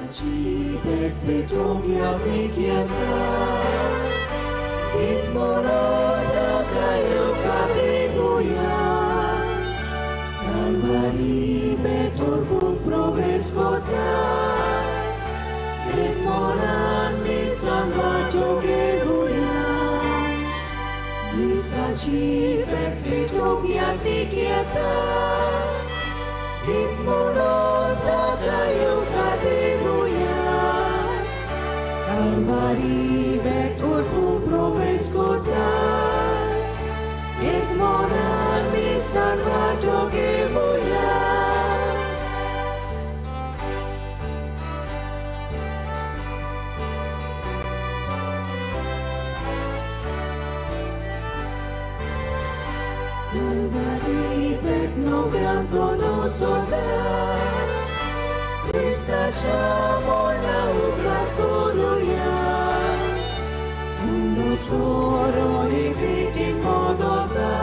Disaci bet petung yata Kitmonota kayo kadebuya Kalvari beturbung proveskota Kitmonan misan batogebuya Disaci bet petung yata Kitmonota kayo kadebuya Kalvari beturbung proveskota Kitmonan misan batogebuya Calvari bet noviantono soldat Kristaća morna uglas koruja Mundo soro i biti modota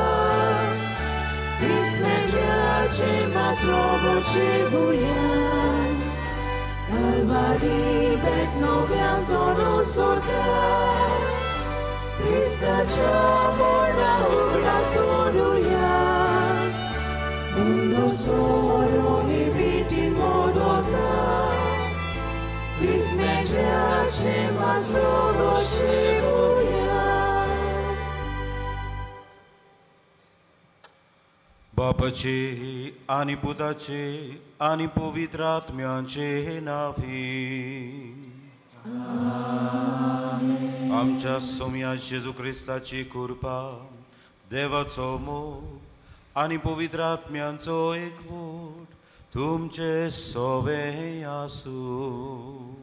Ismenjače mas robočevuja Calvari bet noviantono soldat Kristaća morna uglas koruja Mundo soro i biti modota Ismenjače mas robočevuja. बापाचे आनी पुताचे आनी पवित्र आत्म्याचे नांवे आमच्या सोम्या जेजू क्रिस्ताची कृपा देवाचो मोग आनी पवित्र आत्म्यांचो एकवट तुमचे सोवे आसूं.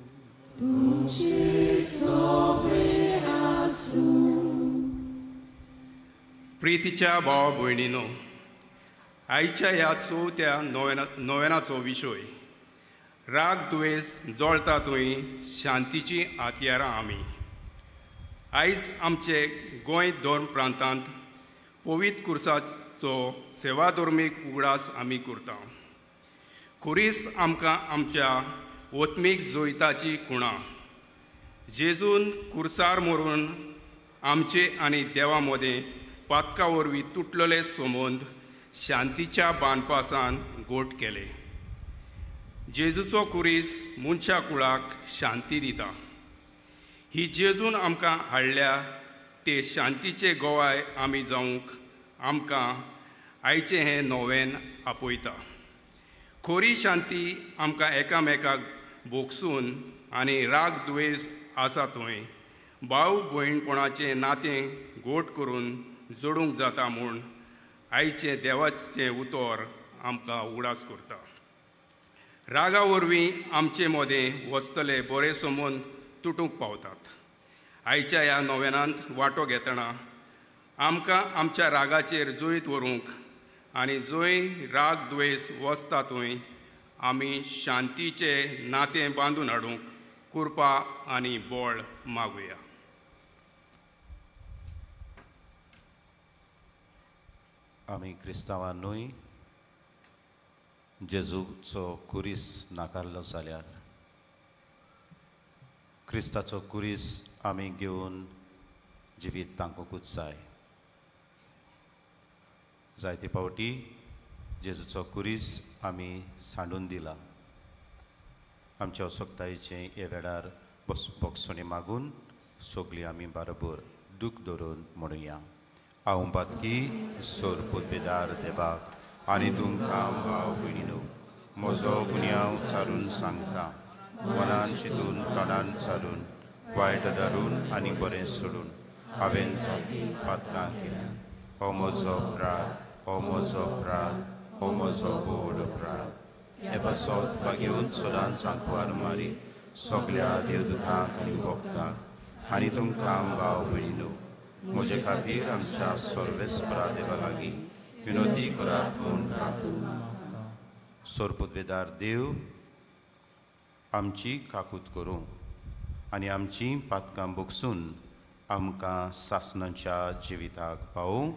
तुमचे सोवे आसूं. प्रितीच्या भाव भयणीनो, आयच्या ह्या चवथ्या नोवेनाचो विशय राग दुवेस जळता थंय शांतीची हत्यारां आमी. आयज आमचे गोंय धर्म प्रांतांत पवित्र कुर्साचो सेवाधर्मीक उगडास आमी करता. खुरीस आमकां आमच्या ओत्मीक जैताची खुणा. जेजून कुर्सार मरून आमचे आनी देवा मदें पातका वरवीं तुटलेले संबंद शांतीच्या बांदपासान गोट केले. जेजूचो खुरीस मनशा कुळाक शांती दिता. ही जेजून आमकां हाडल्या ते शांतीचे गोवाय आमी जावंक आमकां आयचें हें नोवेन आपयता. खोरी शांती आमकां एकामेकाक भोगसून आनी राग दुवेस आसा थंय भाव भयणपणाचें नातें गोट करून जोडूंक जाता म्हूण आयचें देवाचें उतर आमकां उगडास करता. रागा वरवीं आमचे मदें वचतले बरे संबंद तुटूंक पावतात. आयच्या ह्या नोवेनांत वांटो घेतना आमकां आमच्या रागाचेर जैत व्हरूंक आनी जंय राग द्वेस वचता थंय आमी शांतीचें नातें बांदून हाडूंक कृपा आनी बळ मागुया. आमी क्रिस्तांवां न्हय जेजूचो कुरीस नाकारलो जाल्यार क्रिस्ताचो कुरीस आमी घेवन जिवीत तांकूंकूच जाय. जायते फावटी जेजूचो कुरीस आमी सांडून दिला. आमच्या असक्तायेचें हे वेळार भोगसणी मागून सगळीं आमी बरोबर दूख धरून म्हणुया. हांव पातकी सोर पुतबेदार देवाक आनी तुमकां भाव भयणीनो म्हजो गुन्यांव सारून सांगता. मनान चिंतून तोंडान सारून वायट धरून आनी बरें सोडून हांवें सारकीं पातकां केल्यां. हो म्हजो अपराध, हो म्हजो अपराध, हो म्हजो व्हड अपराध. हे पासत भागेवन सदांच सांकवार मारी सगल्या देवदूतांक आनी भक्तांक आनी तुमकां भाव भयणीनो म्हजे खातीर आमच्या सर्वेस्परा देवा लागीं विनोदी करात म्हूण प्रार्थना. सोरपुतवेदार देव आमची काकूत करूं आनी आमची पातकां भोगसून आमकां सासणाच्या जिविताक पावूं.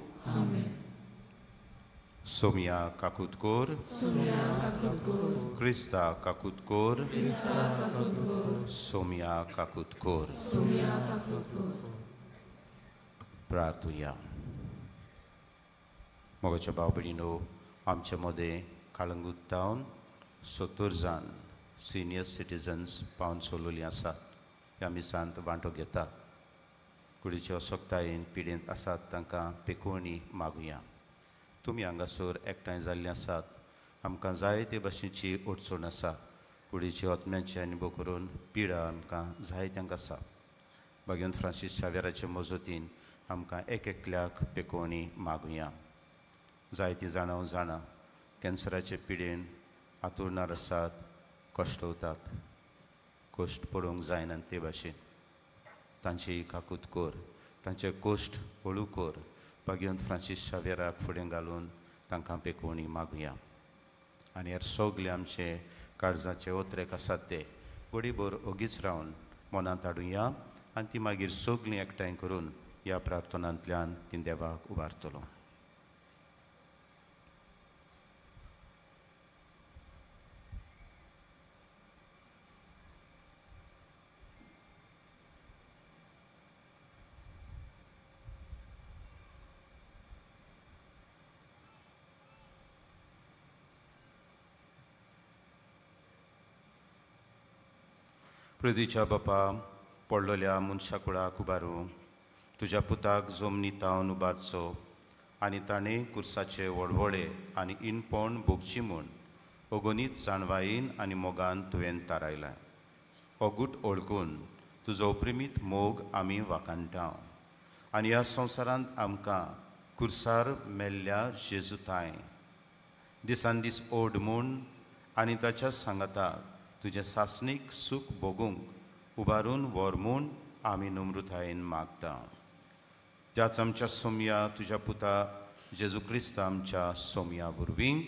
सोमिया काकुतकोर, क्रिस्ता काकुतकोर, सोमिया काकुतकोर। प्रार्थुया। मोगाच्या भाव भयणीनो, आमच्या मदें काळंगूट टावन 70 जाण सिनियर सिटीजन्स पावन सोलोली आसात। ह्या मिसांत वांटो घेतात। कुडीचे असक्तायेन पिडेंत आसात तांकां पेकोवणी मागुया। तुमी हांगासर एकठांय जाल्लीं आसात। आमकां जायते भाशेची अडचण आसा। कुडीची आत्म्याची अनुभव करून पिडा आमकां जायत्यांक आसा। भाग्यवंत फ्रांसीस शावेराचे मजतीन आमकां एक एकल्याक पेकोवणी मागुया। जायतीं जाणां जाणां कॅन्सराचे पिडेन आतुरणार आसात, कश्टवतात, कश्ट पडूंक जायना ते भाशेन तांची काकूत कर, तांचे कश्ट हळू कर। भाग्यवंत फ्रांसीस शावेराक फुडें घालून तांकां पेकोवणी मागुया। आनी हेर सगळे आमचे काळजाचे ओतरेक आसात ते घडीभर ओगीच रावन मनांत हाडुया आनी ती मागीर सगळीं एकठांय करून ह्या प्रार्थनांतल्यान ती देवाक उबारतलो। पृथ्वीच्या बापा, पडलेल्या मनशा कुळाक उबारूं तुज्या पुताक जमनी तावन उबारचो आनी ताणें कुर्साचे वळवळे आनी इनपण भोगची म्हूण अगणीत जाणवायेन आनी मोगान तुवें थारायलां। अगूट ओळखून तुजो प्रेमीत मोग आमी वाखाणटा आनी ह्या संवसारांत आमकां कुर्सार मेल्ल्या जेजुताय दिसान दीस ओड म्हूण आनी ताच्या सांगाताक तुजें सासणीक सूख भोगूंक उबारून व्हर म्हूण आमी नम्रतायेन मागता। त्याच आमच्या सोमया तुज्या पुता जेजू क्रिस्त आमच्या सोमया वरवीं।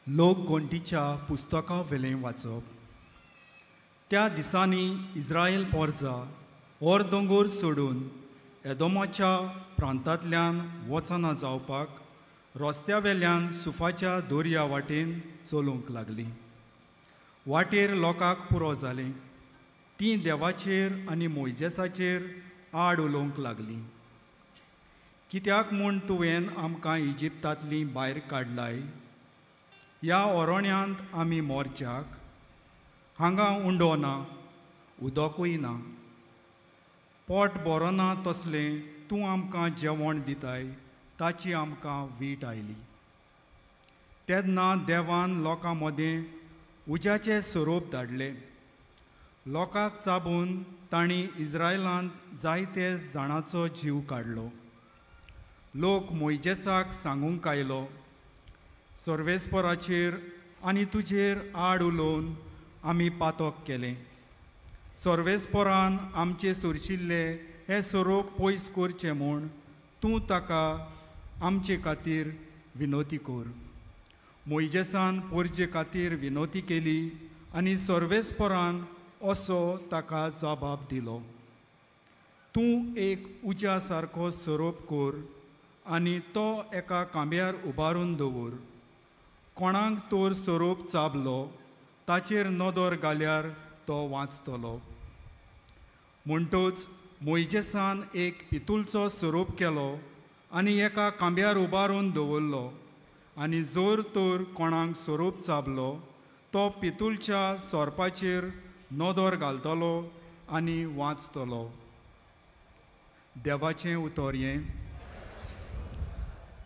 लोक गोंटीच्या पुस्तका वेलें वाचप। त्या दिसांनी इस्रायल पोरजा और दोंगोर सोडून एदोमाच्या प्रांतांतल्यान वचना जावपाक रस्त्या वेल्यान सुफाच्या दोरया वाटेन चलूंक लागली। वाटेर लोकांक पुरो जालें। तीं देवाचेर आनी मोयजेसाचेर आड उलोवंक लागलीं। कित्याक म्हूण तुवें आमकां इजिप्तांतलीं भायर काडलाय? ह्या ओरोण्यांत आमी मोर्चाक हांगा उंडो ना, उदकूय ना, पोट बरो ना तसलें तूं आमकां जेवण दिताय ताची आमकां वीट आयली। तेन्ना देवान लोकां मदें उज्याचें स्वरूप धाडलें। लोकांक चाबून तांणी इस्रायलांत जायते जाणांचो जीव काडलो। लोक मोयजेसाक सांगूंक आयलो, सर्वेस्पराचेर आनी तुजेर आड उलोवन आमी पातक केलें। सर्वेस्परान आमचे सुरशिल्ले हे स्वरूप पयस करचें म्हूण तूं ताका आमचे खातीर विनोती कर। मोयजेसान पोरजे खातीर विनोती केली आनी सर्वेस्परान असो ताका जबाब दिलो, तूं एक उज्या सारको स्वरूप कर आनी तो एका कांब्यार उबारून दवर। कोणाक तोर स्वरूप चाबलो ताचेर नदर घाल्यार तो वाचतलो। म्हणटच मोयजेसान एक पितुलचो स्वरूप केलो आनी एका कांब्यार उबारून दवरलो आनी जोर तर कोणाक स्वरूप चाबलो तो पितुलच्या सोरपाचेर नदर घालतलो आनी वाचतलो। देवाचें उतर हें।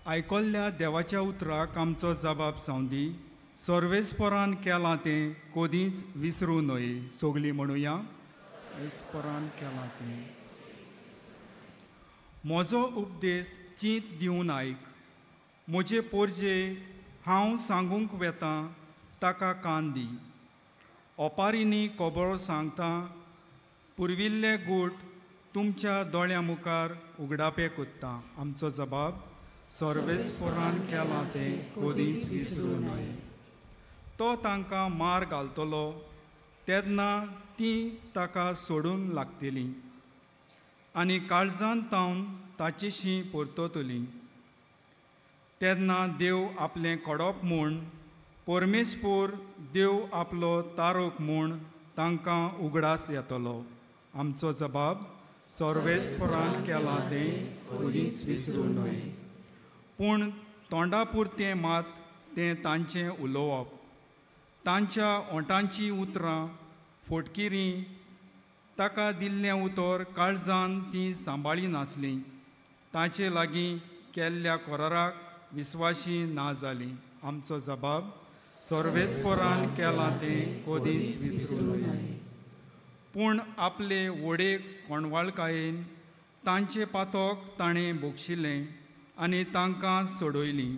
आयकल्ल्या देवाच्या उतराक आमचो जबाब जावंदी। सर्वेस्परान केलां तें कदींच विसरूं न्हय। सगळीं म्हणुया, सर्वेस्परान केलां तें। म्हजो उपदेश चींत दिवन आयक, म्हजे पोरजे हांव सांगूंक वेतां ताका कान दी। ओपारींनी खबर सांगता, पुर्विल्ले गूट तुमच्या दोळ्यां मुखार उगडापे कोत्ता। आमचो जबाब, सर्वेस्परान केलां तें कदींच विसरूं न्हय। तो तांकां मार घालतलो, तेन्ना तीं ताका सोडून लागतलीं आनी काळजान तावन ताचेशी परततलीं. तेन्ना देव आपलें कडप म्हूण, परमेश्वर देव आपलो तारक म्हूण तांकां उगडास येतलो. आमचो जबाब सर्वेस्परान केलां तें कदीच विसरूं न्हय. पूण तोंडा पुरतें मात तें तांचें उलोवप, तांच्या ओंठांचीं उतरां फोटकिरीं. ताका दिल्लें उतर काळजान तीं सांबाळी नासलीं. ताचे लागीं केल्ल्या कराराक विस्वाशी ना जालीं. आमचो जबाब सर्वेस्परान केलां तें कदीच विसरूं न्हय. पूण आपले वडे कोणवाळकायेन तांचें पातक ताणें बक्षिलें आनी तांकां सोडयलीं.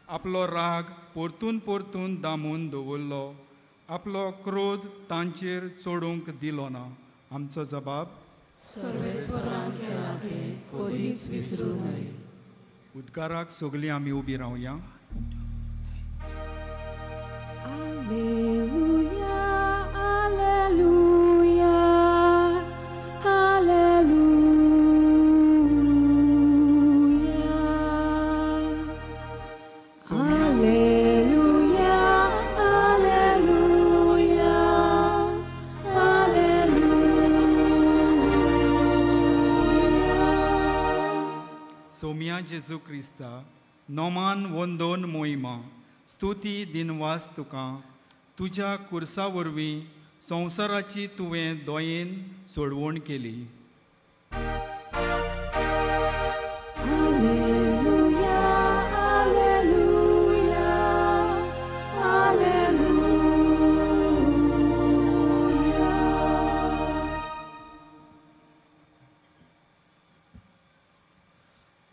आपलो राग परतून परतून दामून दवरलो, आपलो क्रोध तांचेर चडूंक दिलो ना. आमचो जबाब सर्वेस्परान केलां तें कदीच विसरूं न्हय. उद्गाराक सगळीं आमी उबी रावया. Alleluia, alleluia, alleluia. Alleluia, alleluia, alleluia. Soumya जेजू क्रिस्ता नोमान वंदोन मोहिमा स्तुती दिनवास तुका. तुज्या कुर्सा वरवीं संवसाराची तुवें दोयेन सोडवण केली. Alleluia, alleluia, alleluia.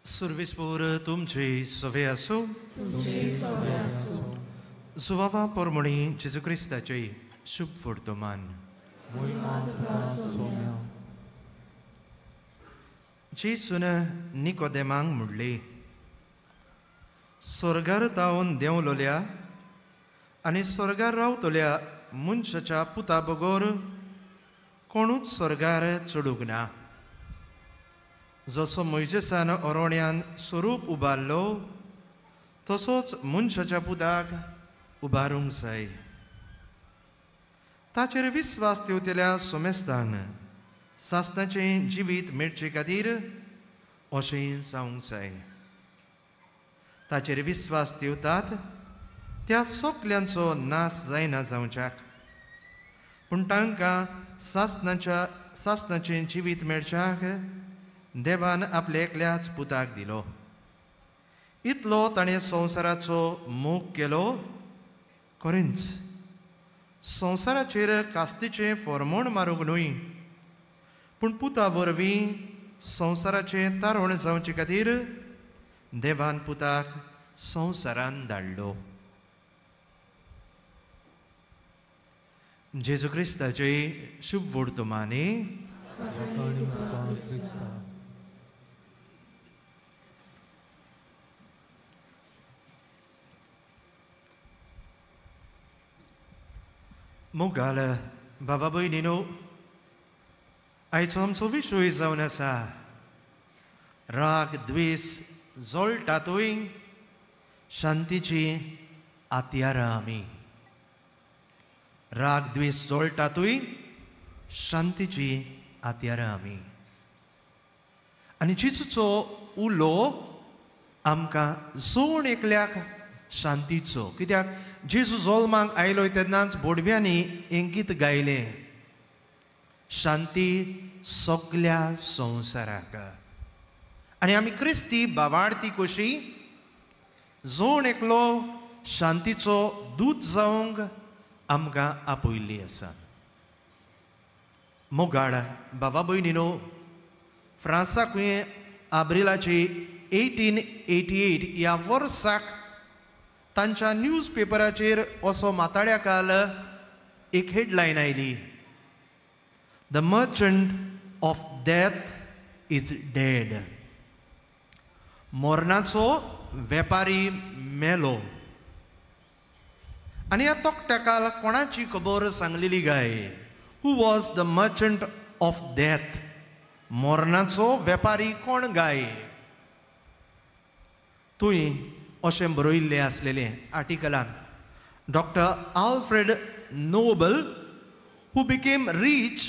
सुर्विस्पूर तुमची सवे आसूं. तुमची सवे आसूं. सुवावा पोरमणी जेजू क्रिस्ताचे शुभ वर्तमान. जेजून निकोदेमांक म्हणलें, स्वर्गार तावन देंवलोल्या आनी स्वर्गार रावतल्या मनशाच्या पुता बगर कोणूच स्वर्गार चडूंक ना. जसो मोयजेसान अरण्यान स्वरूप उबारलो तसोच मनशाच्या पुताक उबारूंक जाय. ताचेर विस्वास दिवतल्या सोमेस्तांक सासणाचें जिवीत मेळचे खातीर अशें जावंक जाय. ताचेर विस्वास दिवतात त्या सगल्यांचो नाश जायना जावच्याक, पूण तांकां सासणाचें जिवीत मेळच्याक देवान आपल्या एकल्याच पुताक दिलो. इतलो ताणें संवसाराचो मोग केलो खरेंच संवसाराचेर कास्तीचें फॉर्मोण मारूंक न्हय, पूण पुता वरवीं संवसाराचें तारण जावचे खातीर देवान पुताक संवसारान धाडलो. जेजू क्रिस्ताचे शुभ वर्तमाने. मोगाल बाबा भयणीनो, आयचो आमचो विशय जावन आसा राग द्वेस जळटातूय शांतीची आत्यारां आमी. राग द्वेस जळटातूय शांतीची आत्यारां आमी. आनी जेजूचो उलो आमकां जोण एकल्याक शांतीचो. कित्याक जेजू जल्माक आयलो तेन्नाच बोडव्यांनी हें गीत गायलें, शांती सगल्या संवसाराक. आनी आमी क्रिस्ती बावाडती कशी जोण एकलो शांतीचो दूत जावंक आमकां आपयल्ली आसा. मोगाळ बाबा भयणीनो, फ्रांसाकूय आब्रिलाची 1888 ह्या वर्साक तांच्या न्यूज पेपराचेर असो माताड्या काल एक हेडलायन आयली, the merchant of death is dead. मरणाचो वेपारी मेलो. आनी ह्या तकट्याकाल कोणाची खबर सांगलेली गाय? Who was the merchant of death? मरणाचो वेपारी कोण गाय? तुवें अशें बरयल्लें आसलेलें आर्टिकलान, Doctor Alfred Nobel, who became rich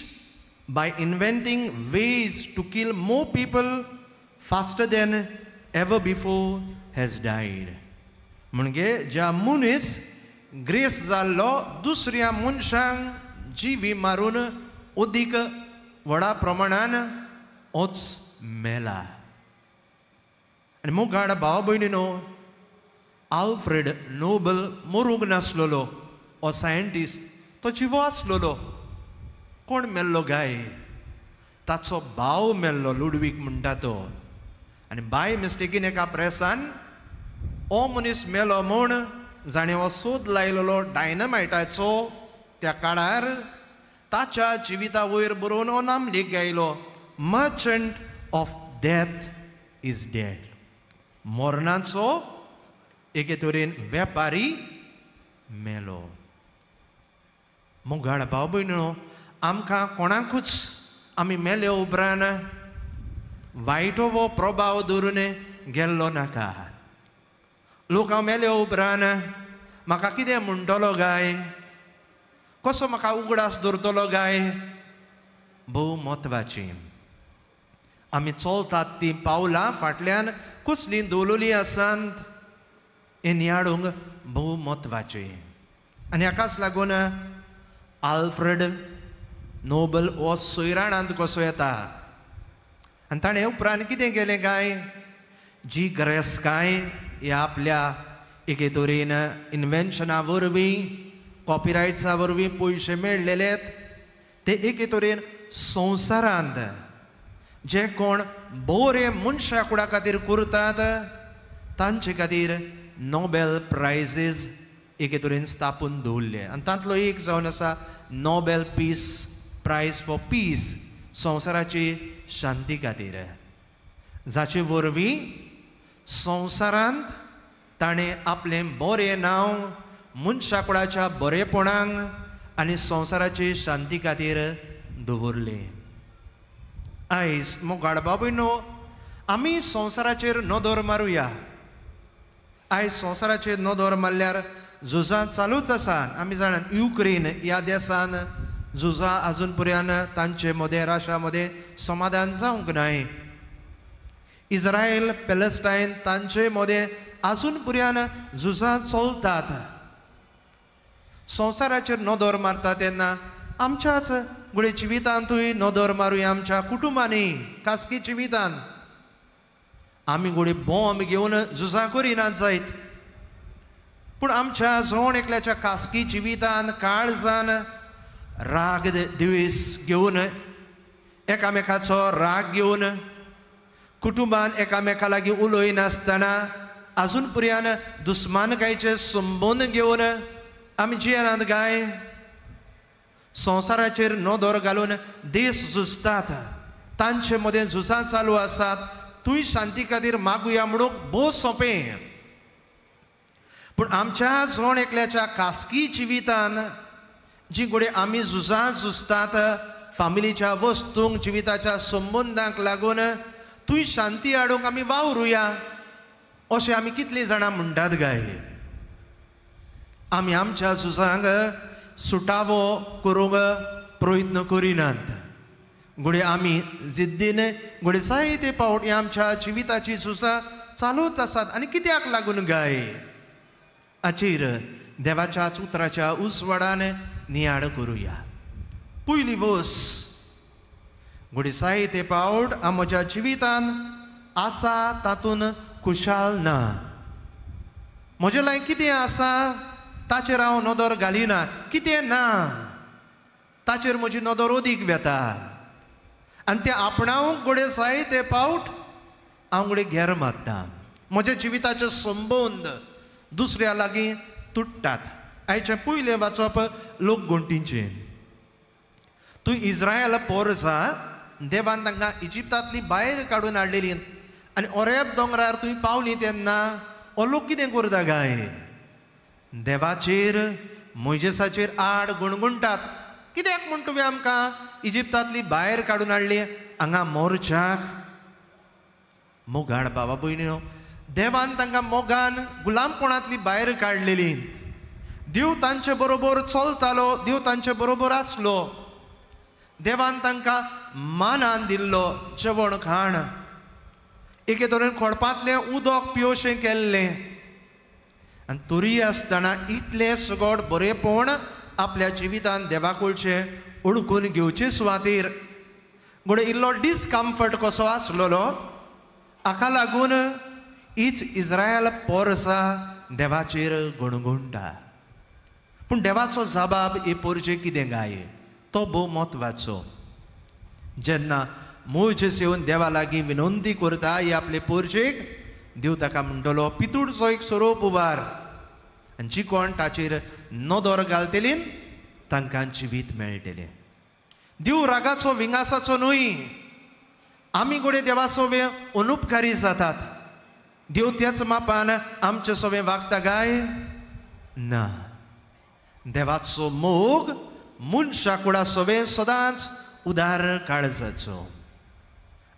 by inventing ways to kill more people faster than ever before, has died. म्हणजे ज्या मनीस ग्रेस जाल्लो दुसऱ्या मनशांक जिवी मारून अदीक व्हडा प्रमाणान ओच मेला. आनी मुगाड भाव भयणीनो, आल्फ्रेड नोबल मरूंक नासलेलो, हो सायंटिस्ट, तो जिवो आसलेलो. कोण मेल्लो गाय? ताचो भाव मेल्लो, लुडवीक म्हणटा तो. आनी बाय मिस्टेकीन एका प्रेसान हो मनीस मेलो म्हूण जाणें हो सोद लायलेलो डायनामायटाचो त्या काळार, ताच्या जिविता वयर बरोवन हो नामलेख गायलो, merchant of death is dead. मरणाचो एके तरेन वेपारी मेलो. मोगाळ भाव भयणीनो, आमकां कोणाकूच आमी मेले उपरांत वायट हो प्रभाव दवरून गेल्लो नाका. लोक हांव मेले उपरांत म्हाका कितें म्हणटलो गाय, कसो म्हाका उगडास दवरतलो गाय, भोव म्हत्वाची. आमी चलतात तीं पावलां फाटल्यान कसलीं दवरलेलीं आसात हें नियाळूंक भोव म्हत्वाचें. आनी हाकाच लागून आल्फ्रेड नोबल हो सोयराणांत कसो येता. आनी ताणें उपरांत कितें केलें काय, जी ग्रेस काय ह्या आपल्या एके तरेन इन्वेन्शना वरवीं, कॉपिरायट्सा वरवीं पयशे मेळ्ळेले ते एके तरेन संवसारांत जे कोण बरे मनशा कुडा खातीर करतात तांचे खातीर नोबेल प्रायजीस एके तरेन स्थापून दवरले. आनी तांतलो एक जावन आसा Nobel peace prize for peace, संवसाराची शांती खातीर, जाचे वरवीं संवसारांत ताणें आपलें बरें नांव मनशा कुळाच्या बरेपणाक आनी संवसाराची शांती खातीर दवरलें. आयज मोगाळ बाबूनो, आमी संवसाराचेर नदर मारुया. आयज संवसाराचेर नदर मारल्यार झुजां चालूच आसा. आमी जाणात युक्रेन ह्या देशान झुजां आजून पर्यंत तांचे मदें राशा मदें समाधान जावंक नाय. इस्रायल पॅलेस्टायन तांचे मदें आजून पर्यंत झुजां चलतात. संवसाराचेर नदर मारता तेन्ना आमच्याच घडये जिवितांतूय नदर मारुया, आमच्या कुटुंबांनी, खासगी जिवितान आमी घडये बॉम्ब घेवन झुजां करिनात जायत, पूण आमच्या जण एकल्याच्या खासगी जिवितान काळजान राग द्वेस घेवन, एकामेकाचो राग घेवन, कुटुंबान एकामेका लागीं उलयनासतना आजून पर्यंत दुस्मानकायचे संबंद घेवन आमी जियेनात काय? संवसाराचेर नदर घालून देश झुजतात, तांचे मदें झुजां चालू आसात, थंय शांती खातीर मागुया म्हणूंक भोव सोंपें. पूण आमच्या जण एकल्याच्या खासगी जिवितान जी घडये आमी झुजां झुजतात फामिलीच्या वस्तूंक, जिविताच्या संबंदांक लागून, थंय शांती हाडूंक आमी वावरुया अशें आमी कितलीं जाणां म्हणटात काय? आमी आमच्या झुजांक सुटावो करूंक प्रयत्न करिनात. घडये आमी जिद्दीन घडये जायते पावट ही आमच्या जिविताची झुजां चालूच आसात. आनी कित्याक लागून गाय? हाचेर देवाच्या उतराच्या उजवाडान नियाळ करुया. पयली वस, घडये जायते पावट म्हज्या जिवितान आसा तातूंत खुशाल ना, म्हजे लागीं कितें आसा ताचेर हांव नदर घालिना, कितें ना ताचेर म्हजी नदर अदीक वेता आनी तें आपणावंक घडये जायते पावट हांव घडये घेर मारता. म्हज्या जिविताचे संबंद दुसऱ्या लागीं तुट्टात. आयचें पयलें वाचप लोकगणटीचें. तूं इस्रायल पोरसा देवान तांकां इजिप्तांतली भायर काडून हाडलेली आनी ओरेब दोंगरार तुवें पावली तेन्ना हो लोक कितें करता काय? देवाचेर मोयजेसाचेर आड गुणगुणटात. कित्याक म्हूण तुवें आमकां इजिप्तांतली भायर काडून हाडली हांगा मोर्चाक? मोगाळ बाबा भयणीनो, देवान तांकां मोगान गुलामपणांतली भायर काडलेली. देव तांचे बरोबर चलतालो, देव तांचे बरोबर आसलो. देवान तांकां मानान दिल्लो जेवण खाण, एके तरेन खडपांतलें उदक पिवशें केल्लें. आनी तरी आसतना इतलें सगट बरेंपण आपल्या जिवितान देवाकुळचें उडकून घेवचे सुवातेर घडये इल्लो डिसकम्फर्ट कसो आसलेलो. हाका लागून हीच इस्रायल पोरसा देवाचेर गुणगुणटा. पूण देवाचो जबाब हे पोरचे कितें गाय तो भोव म्हत्वाचो. जेन्ना मोयजेस येवन देवा लागीं विनंती करता ही आपले पोरचेक, देव ताका म्हणटलो पितूळचो एक सोरोप उबार आनी जी कोण ताचेर नदर घालतली तांकां जिवीत मेळटलें. देव रागाचो विंगासाचो न्हय. आमी घडये देवा सोवे अनुपकारी जातात, देव त्याच मापान आमचे सोवे वागता काय ना. देवाचो मोग मनशा कुडा सोवे सदांच उदार काळजाचो.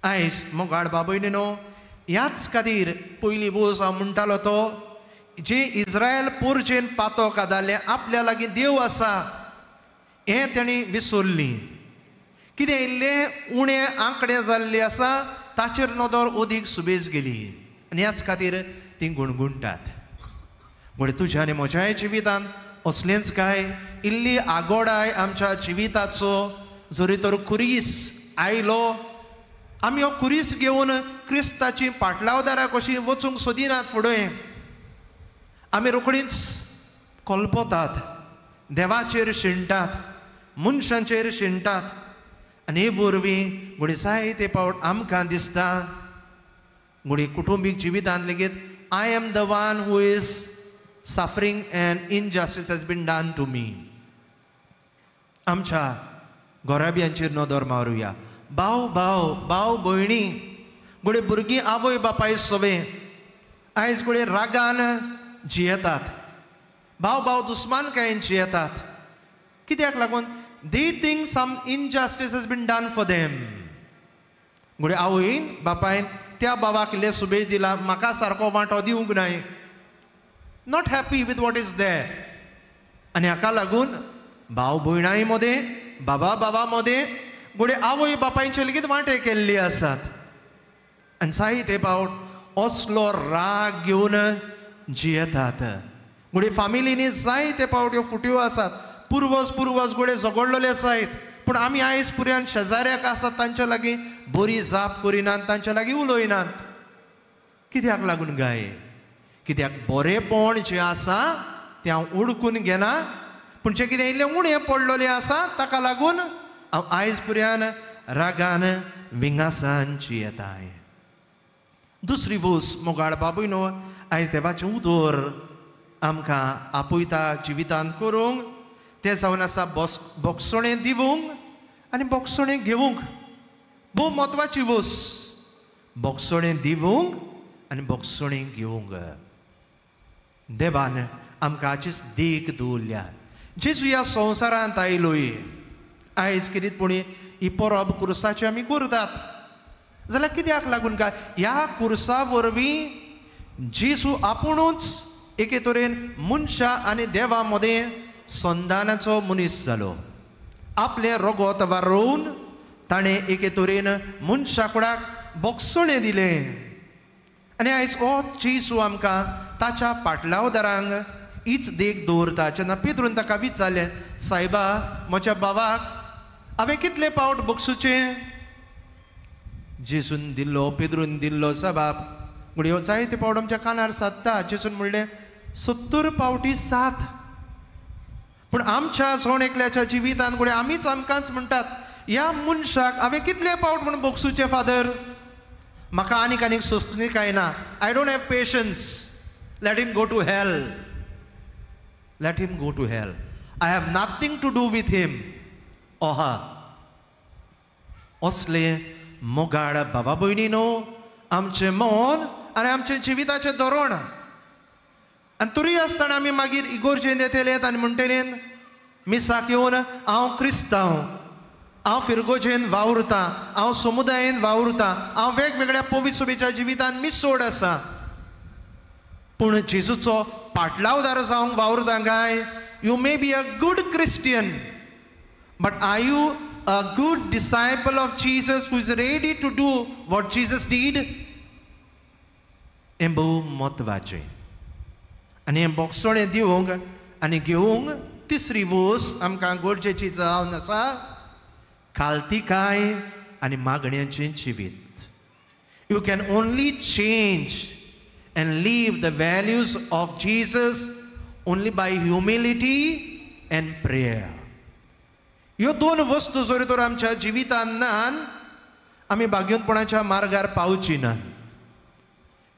आयज मोगाळ बाबयनो, ह्याच खातीर पयली वोस हांव म्हणटालो तो जे इस्रायल पोरचेन पातो कादाले आपल्या लागीं देव आसा हें तेणी विसरली. कितें इल्लें उणें आंकडे जाल्ले आसा ताचेर नदर अदीक सुबेज गेली आनी ह्याच खातीर तीं गुणगुणटात. म्हणजे तुज्या आनी म्हज्याय जिवितान असलेंच काय इल्ली आगोडाय आमच्या जिविताचो जरी तर खुरीस आयलो, आमी हो खुरीस घेवन क्रिस्ताची पाटलावदारां कशीं वचूंक सोदिनात. फुडें आमी रोखडीच कल्पतात, देवाचेर शिणटात, मनशांचेर शिणटात आनी हे वरवीं घडये जायते पावट आमकां दिसता घडये कुटुंबीक जिवितांत लेगीत I am the one who is suffering and injustice has been done to me. आमच्या घराब्यांचेर नदर मारुया. भाव भाव भाव भयणी घडये भुरगीं आवय बापाय सवे आयज घडये रागान जियेतात, भाव भाव दुस्मानकायेन जियेतात. कित्याक लागून? They think some injustice has been done for them. घडये आवयन बापायन त्या बाबाक इल्लें सुबेज दिला, म्हाका सारको वांटो दिवंक नाय, not happy with what is there. आनी हाका लागून भाव भयणां मदें, बाबा बाबा मदें घडये आवय बापायचे लेगीत वांटे केल्ले आसात. आनी जायते पावट असलो राग घेवन जियेतात. घडये फामिलींनी जायते पावट ह्यो फुट्यो आसात, पुर्वज पुर्वज घडये झगडलेले आसात, पूण आमी आयज पुर्यान शेजाऱ्याक आसात तांच्या लागीं बरी जाप करिनात, तांच्या लागीं उलयनात. कित्याक लागून गाय? कित्याक बरेंपण जें आसा तें हांव उडकून घेना, पूण जें कितें इल्लें उणें पडलेलें आसा ताका लागून हांव आयज पुर्यान रागान विंगासान जियेताय. दुसरी वोस मोगाळ बाबूय न्हू, आयज देवाचें उदर आमकां आपयता जिवितांत करूंक, तें जावन आसा बोगसणें दिवूंक आनी बोगसणें घेवूंक. भोव म्हत्वाची वोस, बोगसणें दिवूंक आनी बोगसणें घेवूंक. देवान आमकां हाचीच देख दवरल्या. जेजू ह्या संवसारांत आयलोय, आयज कितें पूण ही परब कुर्साची आमी करतात जाल्यार कित्याक लागून काय ह्या कुर्सा वरवीं जेजू आपुणूच एके तरेन मनशा आनी देवा मदें संदानाचो मनीस जालो. आपलें रगत वारोवन ताणें एके तरेन मनशा कुडाक बोगसणें दिलें. आनी आयज हो जेजू आमकां ताच्या पाटलावदारांक हीच देख दवरता. जेन्ना पेद्रून ताका विचारलें, सायबा म्हज्या बाबाक हांवें कितले पावट बोगसुचें? जेजून दिल्लो, पेद्रून दिल्लो जबाब घडये जायते पावट आमच्या कानार सादता. जेजून म्हणलें 70 पावटी 7. पूण आमच्या जण एकल्याच्या जिवितान घडये आमीच आमकांच म्हणटात, ह्या मनशाक हांवें कितले पावट म्हूण बोगसुचें फादर? म्हाका आनीक आनीक सोंसणीकाय ना. I don't have patience. Let him go to hell. Let him go to hell. I have nothing to do with him. ओहा असले मोगाळ बाबा भयणी न्हू आमचें मन आनी आमचें जिविताचें धोरण. आनी तरी आसतना आमी मागीर इगोर्जेन येतले आनी म्हणटले मिसाक येवन हांव क्रिस्तांव, हांव फिरगोजेन वावुरतां, हांव समुदायेन वावुरतां, हांव वेगवेगळ्या पवित्र सभेच्या जिवितान मिसोड आसा, पूण जेजूचो पाटलावदार जावंक वावुरता काय? You may be a good Christian, but are you a good disciple of Jesus who is ready to do what Jesus did? हें भोव म्हत्वाचें. आनी हें बोगसणें दिवंक आनी घेवंक तिसरी वोस आमकां गरजेची जावन आसा खालतिकाय आनी मागण्यांचें जिवीत. You can only change and live the values of Jesus only by humility and prayer. ह्यो दोन वस्तू जर तर आमच्या जिवितान ना आमी भाग्यवंतपणाच्या मार्गार पावची ना.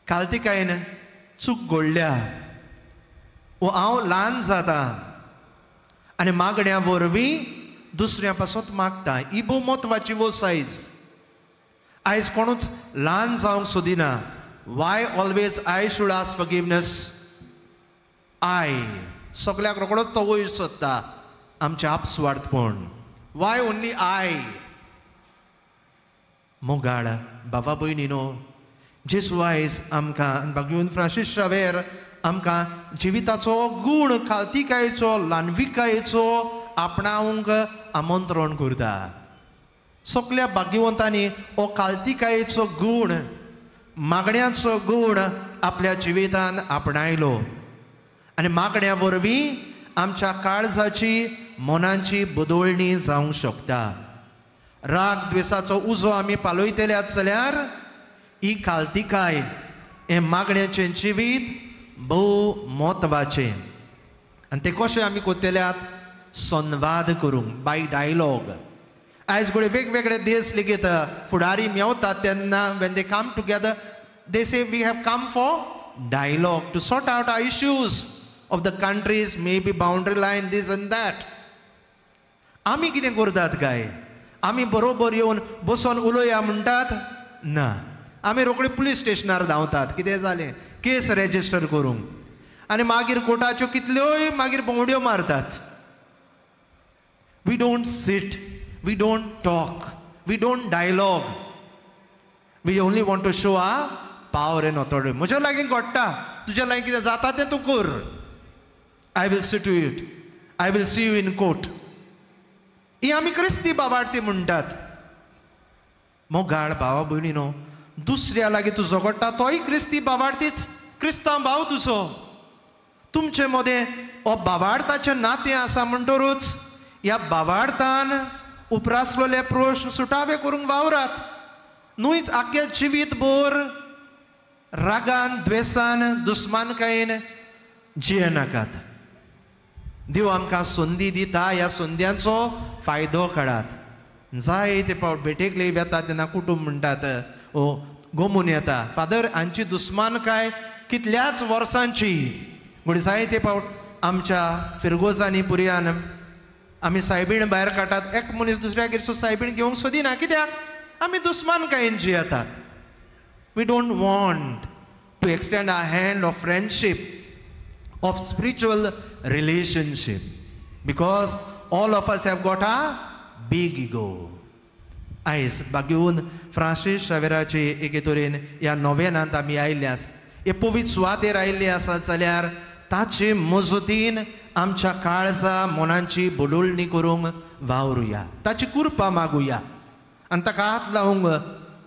खालतिकायेन चूक घडल्या वो हांव ल्हान जाता आनी मागण्या वरवीं दुसऱ्या पासत मागता. ही भोव म्हत्वाची वस्त आयज. आयज कोणूच ल्हान जावंक सोदिना. Why always I should ask forgiveness? I सगल्याक रोखडोच तो वयर सोदता आमचें आपस्वार्थपण. Why only I? मोगाळ बाबा भयणीनो, जेजू आयज आमकां भाग्यवंत फ्रांसीस शावेर आमकां जिविताचो गूण खालतिकायेचो ल्हानविकायेचो आपणावंक आमंत्रण करता. सगल्या भाग्यवंतांनी हो खालतिकायेचो गूण, मागण्याचो गूण आपल्या जिवितान आपणायलो आनी मागण्या वरवीं आमच्या काळजाची मनाची बदलणी जावंक शकता. राग द्वेसाचो उजो आमी पालयतले आसत जाल्यार ही खालतिकाय हें मागण्याचें जिवीत भोव म्हत्वाचें. आनी तें कशें आमी करतल्यात? संवाद करूंक, बाय डायलॉग. आयज घडये वेगवेगळे देश लेगीत फुडारी मेवतात तेन्ना when they come together they say we have come for dialogue to sort out our issues of the countries, may be boundary line, this and that. आमी कितें करतात काय? आमी बरोबर येवन बसोन उलोवया म्हणटात ना. आमी रोखडे पुलीस स्टेशनार धांवतात, कितें जालें केस रेजिस्टर करूंक, आनी मागीर कोर्टाच्यो कितल्योय मागीर भोंवड्यो मारतात. We don't sit, we don't talk, we don't dialogue. We only want to show our power and authority. म्हज्या लागीं घडटा, तुज्या लागीं कितें जाता तें तूं कर. I will see to it, I will see you in court. ही आमी क्रिस्ती बाबार्थी म्हणटात. मोगाळ भावा भयणीनो, दुसऱ्या लागीं तूं झगडटा तोय क्रिस्ती बाबार्थीच, क्रिस्तांव भाव तुजो. तुमचे मदें हो बाबार्थाचें नातें आसा म्हणटरूच ह्या बाबार्थान उपरासलेले प्रश्न सुटावे करूंक वावरात. न्हूच आख्या जिवीत भर रागान द्वेसान दुस्मानकायेन जियेनाकात. देव आमकां संदी दिता, ह्या संद्यांचो फायदो काडात. जाय ते पावट भेटेक लेगीत वेता तेन्ना कुटूंब म्हणटात ओ गोमून येता, फादर हांची दुस्मानकाय कितल्याच वर्सांची. म्हणजे जाय ते पावट आमच्या फिरगोजांनी पुरयान आमी सायबीण भायर काडटात, एक मनीस दुसऱ्यागेर सो सायबीण घेवंक सोदिना. कित्याक? आमी दुस्मानकायेन जियेतात. We don't want to extend our hand of friendship, of spiritual relationship, because all of us have got a big ego. आयज भाग्यवंत फ्रांसीस शावेराचे एके तरेन ह्या नोवेनांत आमी आयिल्ले आसा, हे पवित्र सुवातेर आयिल्ले आसा जाल्यार ताचे मजतीन आमच्या काळजा मनांची बदलणी करूंक वावरुया, ताची कृपा मागुया आनी ताका हात लावंक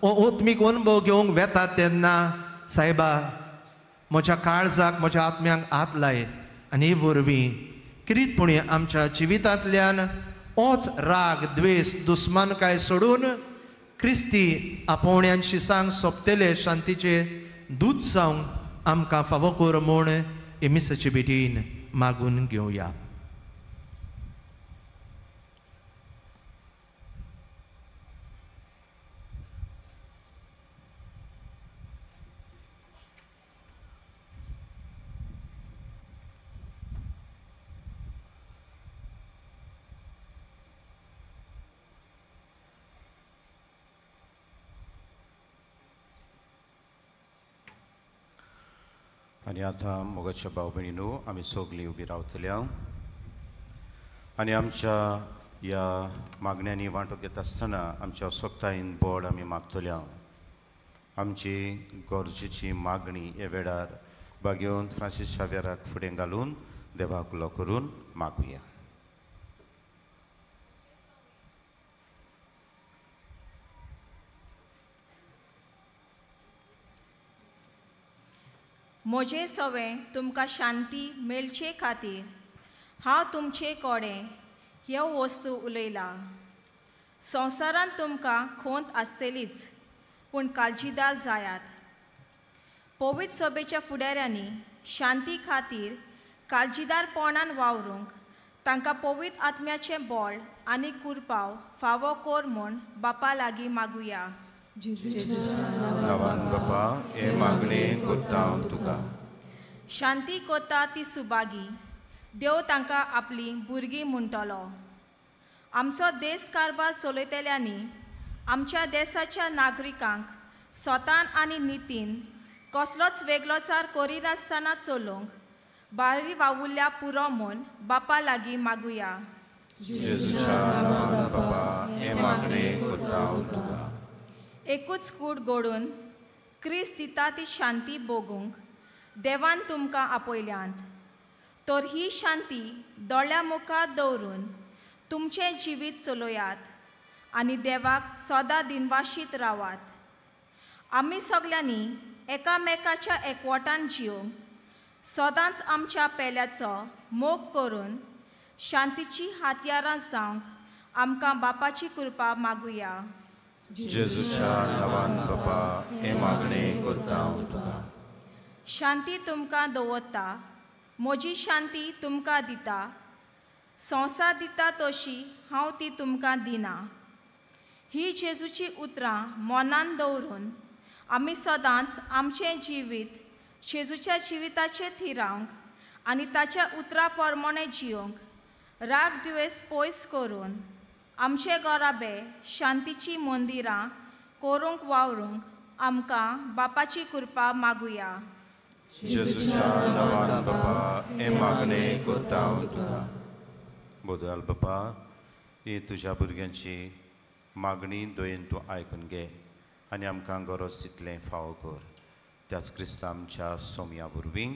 आत्मीक अनुभव घेवंक वेतात तेन्ना सायबा म्हज्या काळजाक म्हज्या आत्म्यांक हात लाय आनी हे वरवीं किरीतपणी आमच्या जिवितांतल्यान ओच राग द्वेस दुस्मानकाय सोडून क्रिस्ती आपोवण्यांशी सांग सोंपतले शांतीचे दूत जावंक आमकां फावो कर म्हूण हे मिसाचे भेटीन मागून घेवया. आनी आतां मोगाच्या भाव भयणीनो आमी सगळीं उबी रावतल्या आनी आमच्या ह्या मागण्यांनी वांटो घेता आसतना आमच्या सोगतायेन बळ आमी मागतल्या. आमची गरजेची मागणी ह्या वेळार बागेवन फ्रांसीस शाव्यराक फुडें घालून देवाक उलो करून मागुया. म्हजें सवें तुमकां शांती मेळचे खातीर हांव तुमचे कडेन ह्यो वस्तू उलयलां. संवसारांत तुमकां खोंत आसतलीच, पूण काळजीदार जायात. पवित्र सभेच्या फुडाऱ्यांनी शांती खातीर काळजीदारपणान वावरूंक तांकां पवित्र आत्म्याचें बळ आनी कुरपाव फावो कर म्हूण बापा लागीं मागुया. नांवान बापा हे मागणें करता हांव तुका. शांती कोता ती सुभागी, देव तांकां आपली भुरगीं म्हणटलो. आमचो देश कारभार चलयतल्यांनी आमच्या देशाच्या नागरिकांक स्वतान आनी नितीन कसलोच वेगळोचार करिनासतना चलोवंक बारी वावुरल्या पुरो म्हूण बापा लागीं मागुया. जेजूच्या नांवान बापा हे मागणें करता हांव तुका. एकूच कूड घडून क्रिस्त दिता ती शांती भोगूंक देवान तुमकां आपयल्यांत, तर ही शांती दोळ्या मुखार दवरून तुमचें जिवीत चलयात आनी देवाक सदां दिनवाशीत रावात. आमी सगल्यांनी एकामेकाच्या एकवटान जियोंक सदांच आमच्या पेल्याचो मोग करून शांतीची हातयारां जावंक आमकां बापाची कृपा मागुया. जेजूच्या नांवान बापा हे मागणें करता हांव तुका. शांती तुमकां दवरता, म्हजी शांती तुमकां दिता. संवसार दिता तशी हांव ती तुमकां दिना. ही जेजूची उतरां मनान दवरून आमी सदांच आमचें जिवीत जेजूच्या जिविताचेर थिरावंक आनी ताच्या उतरां प्रमाणें जियोंक राग द्वेस पयस करून आमचे घराबे शांतीची मंदिरां करूंक वावरूंक आमकां बापाची कृपा मागुया. जेजूच्या नांवान बापा हे मागणें करता हांव तुका. बोदल बापा ही तुज्या भुरग्यांची मागणी दयेन तूं आयकून घे आनी आमकां गरज तितलें फावो कर. त्याच क्रिस्ता आमच्या सोम्या वरवीं.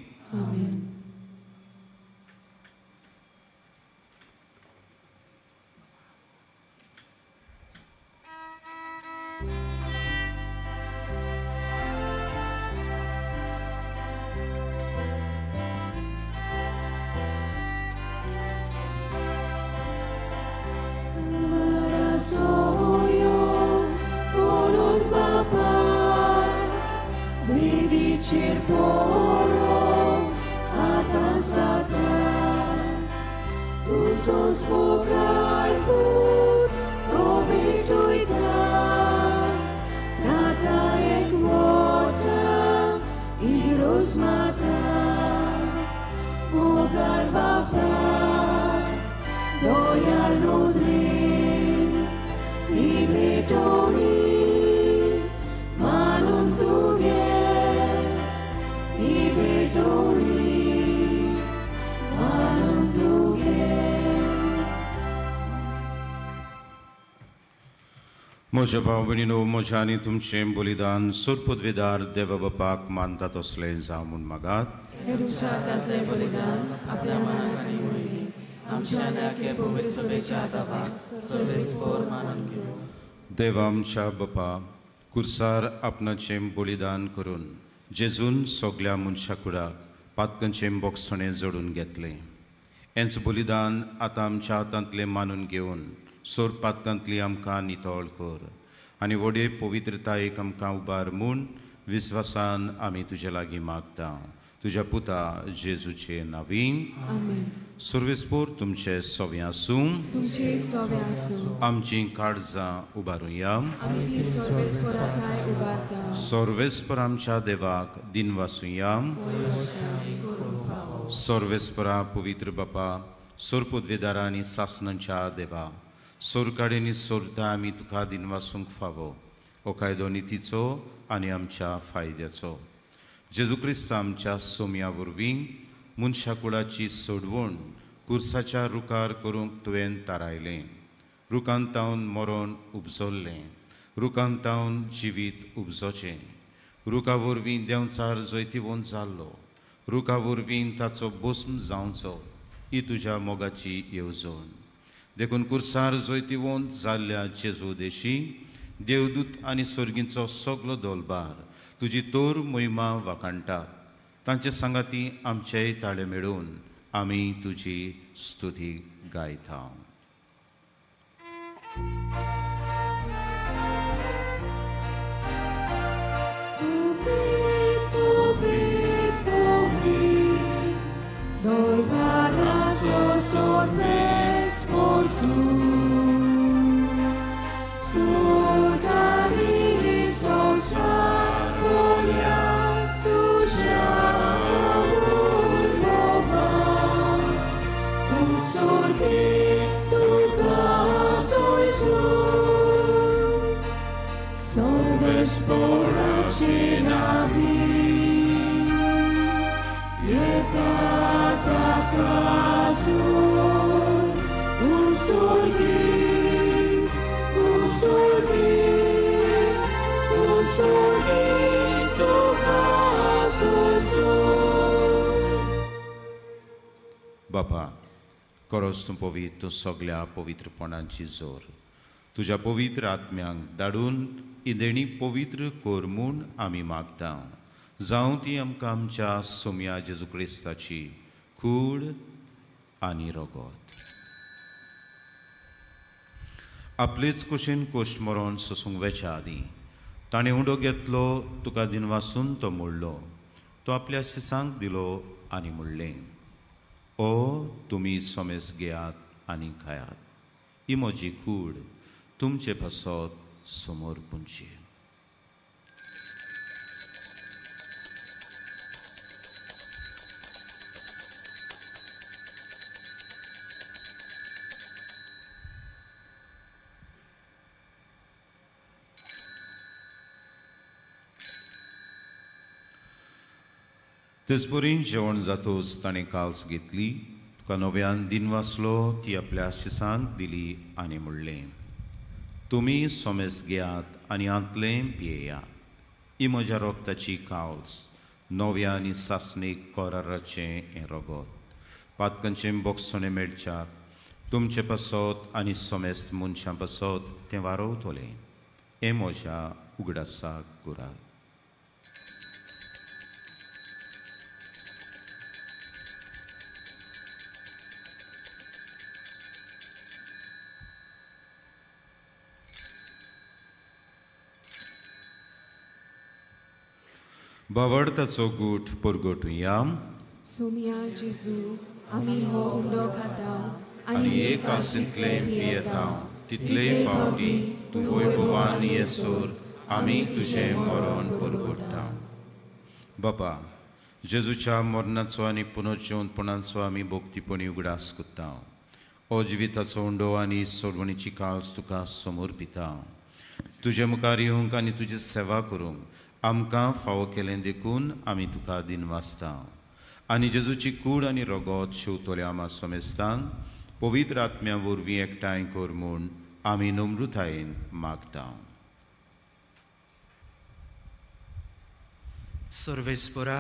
म्हज्या भाव भयणीनो, म्हज्या आनी तुमचें बलिदान सोरपदवेदार देवा बापाक मानता तसलें जावं म्हूण मागात. देवा आमच्या बापा, कुर्सार आपणाचें बलिदान करून जेजून सगल्या मनशा कुडाक पातकांचें बोगसणें जोडून घेतलें. हेंच बलिदान आतां आमच्या हातांतलें मानून घेवन सोर पातकांतली आमकां नितळ कर आनी व्हडे पवित्रतायेक आमकां उबार म्हूण विस्वासान आमी तुजे लागीं मागता. तुज्या पुता जेजूचे नांवीं. सर्वेस्पोर तुमचे सवे आसूं. आमचीं काळजां उबारुया. सर्वेस्पर आमच्या देवाक दिनवासुया. सर्वेस्परा पवित्र बापा, सोरपदवेदारा आनी सासणाच्या देवा, सोरकाडेनी सोरता आमी तुका दिनवासूंक फावो. हो कायदो नितीचो आनी आमच्या फायद्याचो. जेजू क्रिस्त आमच्या सोम्या वरवीं मनशा कुळाची सोडवण कुर्साच्या रुखार करूंक तुवें थारायलें. रुखान तावन मरण उपजल्लें, रुखान तावन जिवीत उपजोचें. रुखा वरवीं देंवचार जैतिवंत जाल्लो, रुखा वरवीं ताचो भस्म जावचो ही तुज्या मोगाची येवजण. देखून कुर्सार जैतिवंत जाल्ल्या जेजू देशी देवदूत आनी सर्गींचो सगलो दोलबार तुजी तोर मोहिमा वाखाणटात. तांचे सांगाती आमचेय ताळे मेळून आमी तुजी स्तुती गायता. बापा, करोस तूं पवित्र, तूं सगल्या पवित्रपणाची जोर तुज्या पवित्र आत्म्यांक धाडून ही देणी पवित्र कर म्हूण आमी मागता. जावं ती आमकां आमच्या सोम्या जेजू क्रिस्ताची कूड आनी रगत. आपलेच कुशीन कोश्ट मरोन सोसूंक वेच्या आदीं ताणें उंडो घेतलो, तुका दिनवासून तो मोडलो, तो आपल्या शिसांक दिलो आनी म्हणलें, ओ तुमी सोमेस घेयात आनी खायात, ही म्हजी कूड तुमचे पासत समोर पुंची. तेचपरी जेवण जातोच ताणें काल्स घेतली, तुका नव्यान दिन वाचलो, ती आपल्या शिसांक दिली आनी म्हणलें, तुमी सोमेस घेयात आनी हांतलें पियेयात, ही म्हज्या रोगताची काल्स, नव्या आनी सासणीक कराराचें हें रगत, पातकांचें बोगसणें मेळच्याक तुमचे पासत आनी सोमेस्त मनशां पासत तें वारोवतलें. हें म्हज्या उगडासाक करात. बावडताचो गूट परगटुया. सोम्या जेजू, आमी हो उंडो खाता आनी एक आसिंतलें पियेता, तितले फावटी तूं वैभवान येसर आमी तुजें मरण परगट्टा. बापा, जेजूच्या मरणाचो आनी पुनर्जिवंतपणाचो आमी भक्तीपणी उगडास करता. हो जिविताचो उंडो आनी सोडवणीची काळस तुका समर्पिता. तुजे मुखार येवंक आनी तुजी सेवा करूंक आमकां फावो केलें देखून आमी तुका दिनवासता. आनी जेजूची कूड आनी रगत शेवतल्या आमा समेस्तांक पवित्र आत्म्या वरवीं एकठांय कर म्हूण आमी नम्रतायेन मागता. सर्वेस्परा,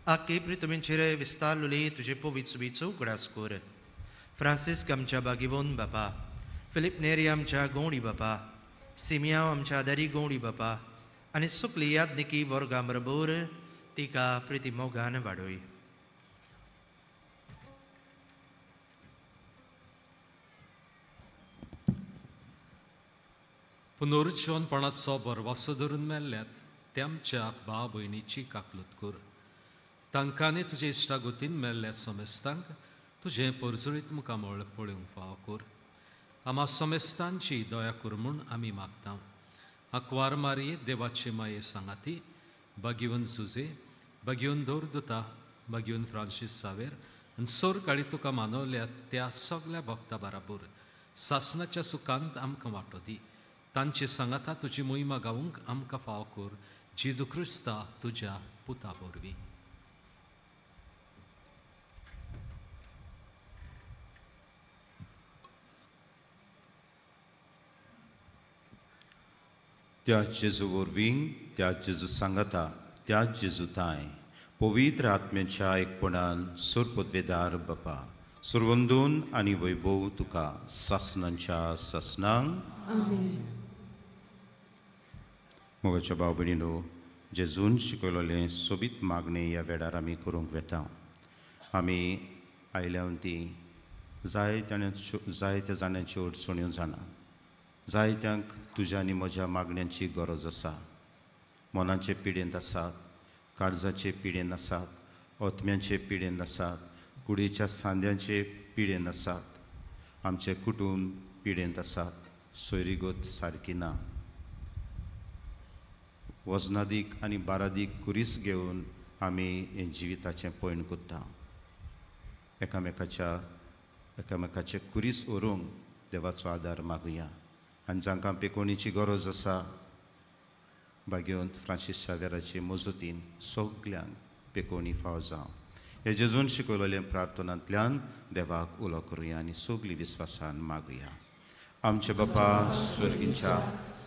आके प्रितमींचेर विस्तारलोली तुजे पवित्र सुबीचो उगडास कर. फ्रांसिस्क आमच्या बागिवोन बापा, फिलीप नेरी आमच्या गौडी बापा, सिमियांव आमच्या आदारी गौडी बापा आनी सुकली यादनिकी वर्गा बरोबर तिका प्रिती मोगान वाडोय. पुनरुज्जीवनपणाचो भरवासो धरून मेल्ल्यात ते आमच्या भाव भयणीची काकलूत कर. तांकांनी तुजे इश्टागतीन मेल्ल्या समेस्तांक तुजें परजळीत मुखामळ पळोवंक फावो कर. आमा समेस्तांची दया कर म्हूण आमी मागता. आंकवार मारये देवाचे माये सांगाती बागिवन जुजे, बागिवन दौर दुता, बागिवन फ्रांसीस सावेर आनी सोर काळी तुका मानवल्या त्या सगल्या भक्ता बराबर सासनाच्या सुखांत आमकां वांटो दी. तांचे सांगाता तुजी मोहिमा गावूंक आमकां फाव कर, जेजू क्रिस्ता तुज्या पुता वरवीं. त्या जेजू वरवीं, त्या जेजू सांगाता, त्या जेजू ताय पवित्र आत्म्याच्या एकपणान सुरपदवेदार बापा सुरवंदून आनी वैभव तुका सासनांच्या सासनांक. मोगाच्या भाव भयणीनो, जेजून शिकयलेलें सोबीत मागणें ह्या वेळार आमी करूंक वेता. आमी आयल्या ती जायत्या जाणांच्यो अडचण्यो जाणा, जायत्यांक तुज्या आनी म्हज्या मागण्यांची गरज आसा. मनाचे पिडेंत आसात, काळजाचे पिडेन आसात, आत्म्यांचे पिडेन आसात, कुडीच्या सांद्यांचे पिडेन आसात, आमचें कुटूंब पिडेंत आसात, सोयरीगत सारकी ना. वजनादीक आनी बारादीक कुरीस घेवन आमी हें जिविताचें पयण करता. एकामेकाचे कुरीस व्हरूंक देवाचो आदार मागुया. आनी जांकां पेकोणीची गरज आसा, भाग्यवंत फ्रांसीस शावेराचे मजतीन सगल्यांक पेकोणी फाव जावं. हे जेजून शिकयलेलें प्रार्थनांतल्यान देवाक उलो करुया आनी सगली विस्वासान मागुया. आमचे बापा स्वर्गींच्या,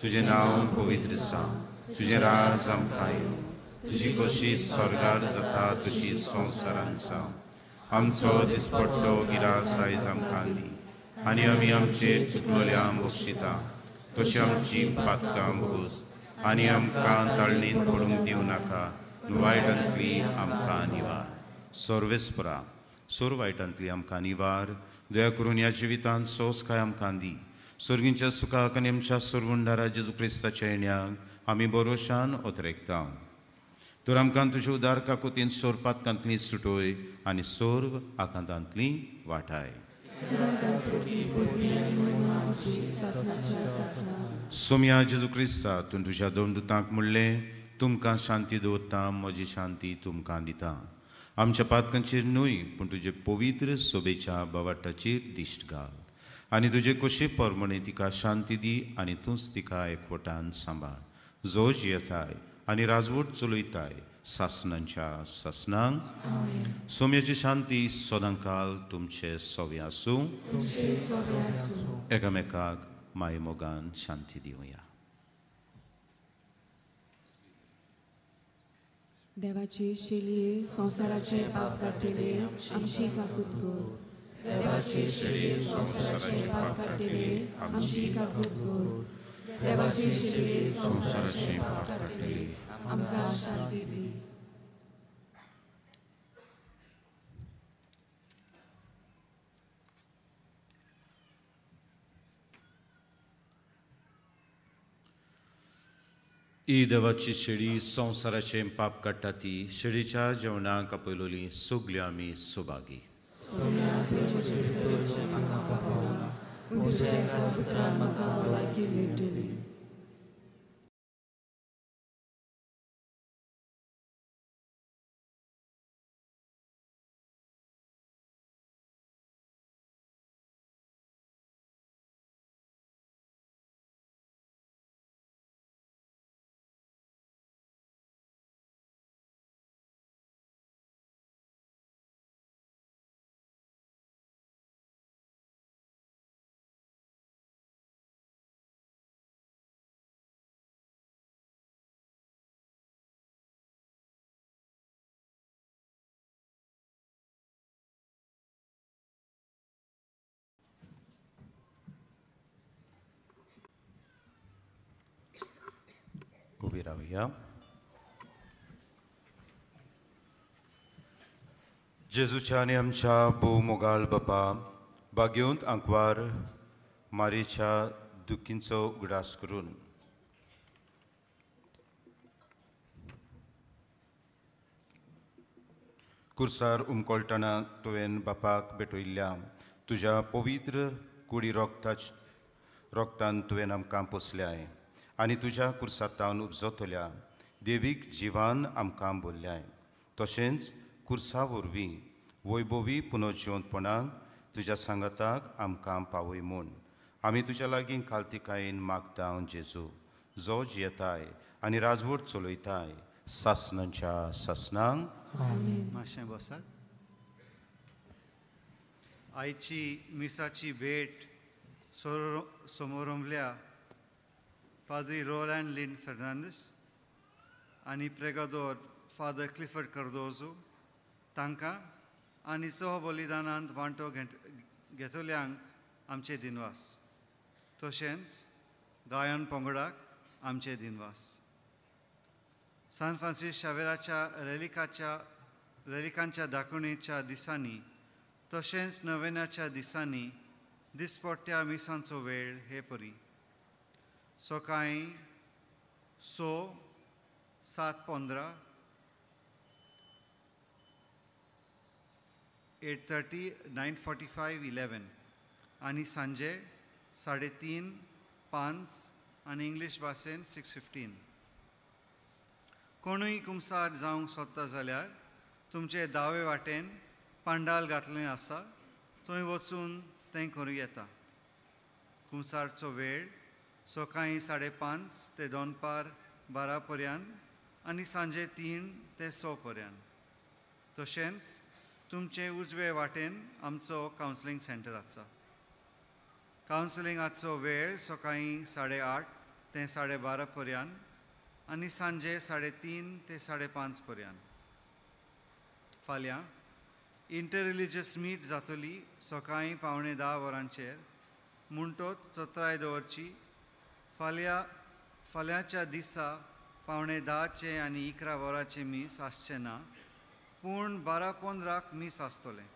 तुजें नांव पवित्र जावं, तुजें राज आमकां येवं, तुजी कशी स्वर्गार जाता तशी संवसारान जावं. आमचो दिसपट्टो गिरास आयज आमकां दी आनी आमी आमचे चुकलोल्यांक बक्षिता तशी आमची पातकां भोगस आनी आमकां ताळणीन पडूंक दिवं नाका, वायटांतली आमकां निवार. सर्वेस्परा सोर वायटांतली आमकां निवार. दया करून ह्या जिवितांत सोंसकाय आमकां दी. सर्गींच्या सुखाक आनी आमच्या सरवंडारा जेजू क्रिस्ताच्या येण्याक आमी बरोशान ओतरेकता. तर आमकां तुज्या उदार काकुतीन सोर पातकांतली सुटोय आनी सोर्व आकांतांतली वाटाय. सोम्या जेजू क्रिस्ता, तूं तुज्या दोन दुतांक म्हणलें, तुमकां शांती दवरता, म्हजी शांती तुमकां दिता. आमच्या पातकांचेर न्हय पूण तुजे पवित्र सोबेच्या बावाटाचेर दिश्ट घाल आनी तुजे कशे परमणे तिका शांती दी आनी तूंच तिका एकवटान सांबाळ, जो जियेताय आनी राजवट चलयताय सासनांच्या सासनांक. सोम्याची शांती सदांकाल तुमचे सवे आसूं. एकामेकाक मायमोगान शांती दिवया. देवाची शेली संवसाराचे पाप काडटले आमची काकूत कर. देवाची शेली संवसाराचे पाप काडटले आमची काकूत कर. देवाची शेली संवसाराचे पाप काडटले आमकां शांती दी. ही देवाची शेळी संवसाराचें पाप काडटा ती शेळीच्या जेवणाक आपयलोली सगल्यो आमी सुभागी. उबी रावया. जेजूच्या आनी आमच्या भोव मोगाळ बापा, बागेवंत आंकवार मारीच्या दुखींचो उगडास करून कुर्सार उमकोळटना तुवें बापाक भेटयल्ल्या तुज्या पवित्र कुडी रोगतान तुवें आमकां पोसल्याय आनी तुज्या कुर्सांतावन उपजतल्या देवीक जिवान आमकां बोल्ल्याय. तशेंच कुर्सा वरवीं वैभवी पुनर्जिवंतपणाक तुज्या सांगाताक आमकां पावय म्हूण आमी तुज्या लागीं कालतिकायेन मागता जेजू, जो जियेताय आनी राजवट चलयताय सासनांच्या सासनांक. मातशें बसात. आयची मिसाची भेट समोरंभल्या पाद्री रोलँड लिन फेर्नांदीस आनी प्रेगादोर फादर क्लिफर्ड कार्दोजो तांकां आनी सहबलिदानांत वांटो घेतल्यांक आमचे दिनवास. तशेंच गायन पंगडाक आमचे दिनवास. सान फ्रांसीस शावेराच्या रेलिकांच्या दाखोवणेच्या दिसांनी तशेंच नवेनाच्या दिसांनी दिसपट्ट्या मिसांचो वेळ हे परी: सकाळीं 6, 7:15, 8:30, 9:45, 11 आनी सांजे 3:30, 5 आनी इंग्लीश भाशेन 6:15. कोणूय कुमसार जावंक सोदता जाल्यार तुमचे दावे वाटेन पांडाल घातलें आसा, थंय वचून तें करूं येता. कुमसारचो वेळ सकाळीं 5:30 ते दनपार 12 पर्यंत आनी सांजे 3 ते 6 पर्यंत. तशेंच तुमचे उजवे वाटेन आमचो कावन्सिलींग सेंटर आसा. कावन्सिलिंगाचो वेळ सकाळीं 8:30 ते 12:30 पर्यंत आनी सांजे 3:30 ते 5:30 पर्यंत. फाल्यां इंटररिलिजियस मीट जातली सकाळीं 9:45 वरांचेर, म्हणटोच चत्राय दवरची. फाल्यांच्या दिसा 9:45 आनी 11 वरांचें मीस आसचें ना, पूण 12:15 मीस आसतलें.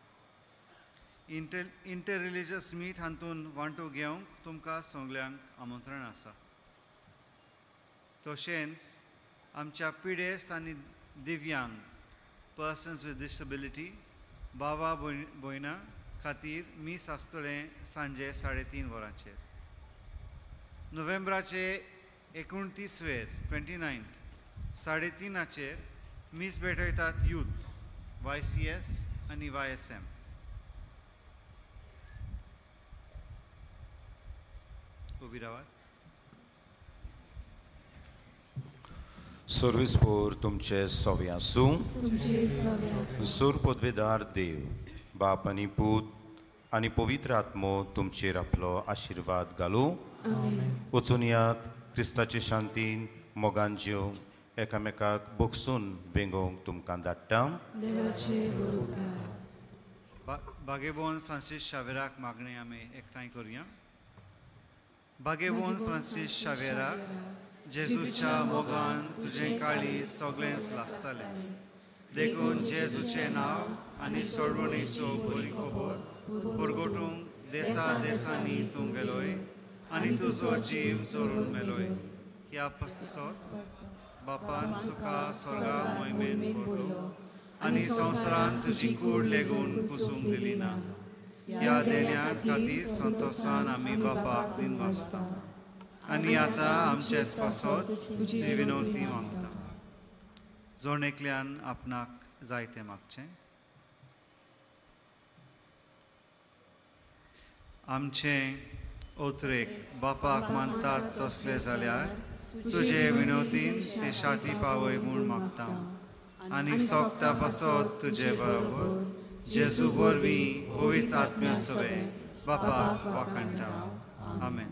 इंटररिलिजियस मीट हातूंत वांटो घेवंक तुमकां सगल्यांक आमंत्रण आसा. तशेंच आमच्या पिडेस्त आनी दिव्यांग पर्सन्स विथ डिसेबिलिटी बाबा भयणा खातीर मीस आसतलें सांजे 3:30 वरांचेर. नोव्हेंबराचे 29 वेर 29 3:30 मीस भेटयतात यूथ YCS आनी YSM. उबी रावात. सर्वीस पोर तुमचे सवे आसूं. सूर पदवेदार देव बाप आनी पूत आनी पवित्र आत्मो तुमचेर आपलो आशिर्वाद घालूं. वचून यात क्रिस्ताचे शांतीन मोगान जेवंक एकामेकाक बोगसून बेंगोवंक तुमकां धाडटा. बागेबोन फ्रांसीस शावेराक मागणें आमी एकठांय करुया. बागेबोन फ्रांसीस शावेराक जेजूच्या मोगान तुजें काळीज सगळेंच लासतालें, देखून जेजूचें नांव आनी सोडवणीचो बरी खबर परगटूंक देसा देसांनी तूं गेलोय आनी तुजो जीव चोरून मेलोय. ह्या पासत बापान तुका स्वर्गा मोहिमेन व्हरलो आनी संवसारान तुजी कूड लेगून कुसूंक दिली ना. ह्या देण्या खातीर संतोसान आमी बापाक दिनवासता आनी आतां आमचेच पासत तुजी विनवती मागता. जण एकल्यान आपणाक जाय तें मागचें. आमचें ओतरेक बापाक मानतात तसलें जाल्यार तुजे विनवतीन ते शाती पावय म्हूण मागता आनी सोगता पासत तुजे बरोबर जेजू वरवीं पवित्र आत्म्या सवें बापाक वाखाणटा. आमेन.